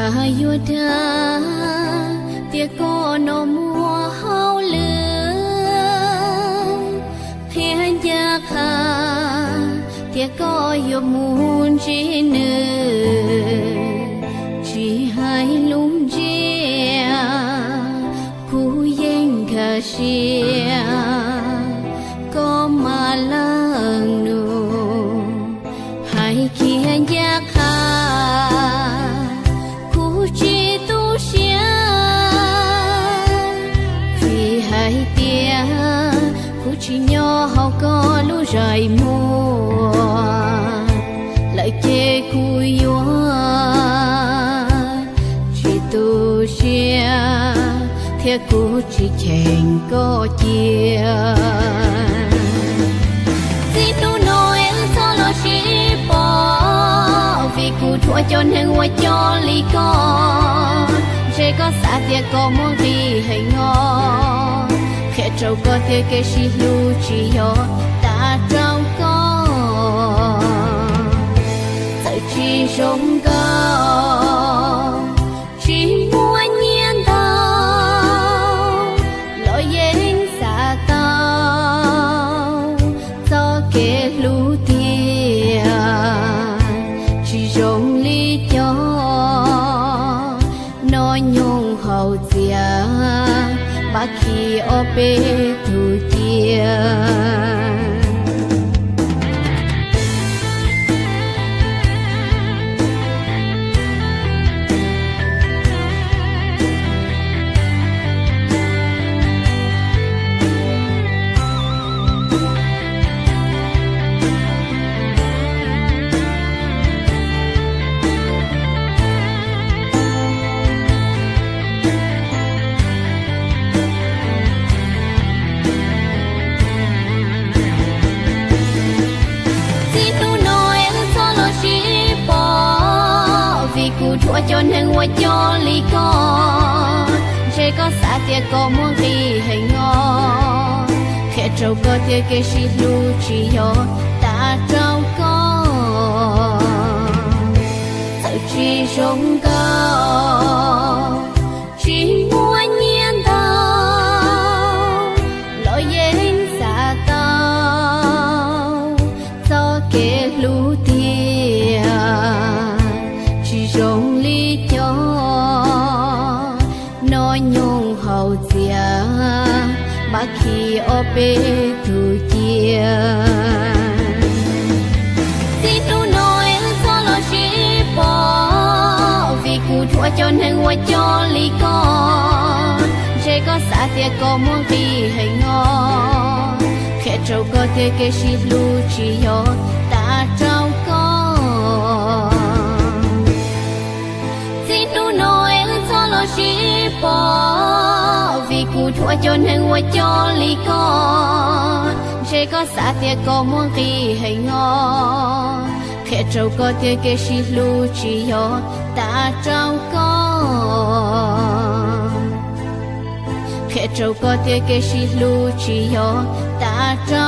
Yuav dag tias koj no muaj hauj lwm, qhia ncaj qha tias koj yuav mus ntsib nws, tsis hais lub ntsiab kuv yeej nkag siab koj mam leej nus. Hais kiag ncaj qha kuv tsis tu siab, vim hais tias kuv tsis nyob hauv koj lub zais muag lawm ces kuv yuav tsis tu siab thiab kuv tsis cheem koj cia. Txij hnub no es wb txhob los sib pom, vim kuv dhuav cov neeg uas coj li koj. Ntshe koj xav tias koj muaj nqis heev os, qhia rau koj tias kev sib hlub tsis yog tas rau koj. Txawm tsis zoo nkauj, tsis muaj nyiaj ntau, los yeej xav tau txoj kev hlub tiag. Tsis zoo li cov noj nyoog haus txias, npaj khi ob peb tug cia. Txij hnub no es wb txhob los sib pom, vim kuv dhuav cov neeg uas coj li koj. Ntshe koj xav tias koj muaj nqis heev os, qhia rau koj tias kev sib hlub tsis yog tas rau koj. Txawm tsis zoo nkauj, tsis muaj nyiaj ntau, los yeej xav tau txoj kev hlub tiag. Tsis zoo li cov noj nyoog haus txias, npaj khi ob peb tug cia. Txij hnub no es wb txhob los sib pom, vim kuv dhuav cov neeg uas coj li koj. Ntshe koj xav tias koj muaj nqis heev os, qhia rau koj tias kev sib hlub tsis yog tas rau koj. Txij hnub no es wb txhob los sib pom, vim kuv dhuav cov neeg uas coj li koj. Ntshe koj xav tias koj muaj nqis heev os, qhia rau koj tias kev sib hlub tsis yog tas rau koj. Qhia rau koj tias kev sib hlub tsis yog tas rau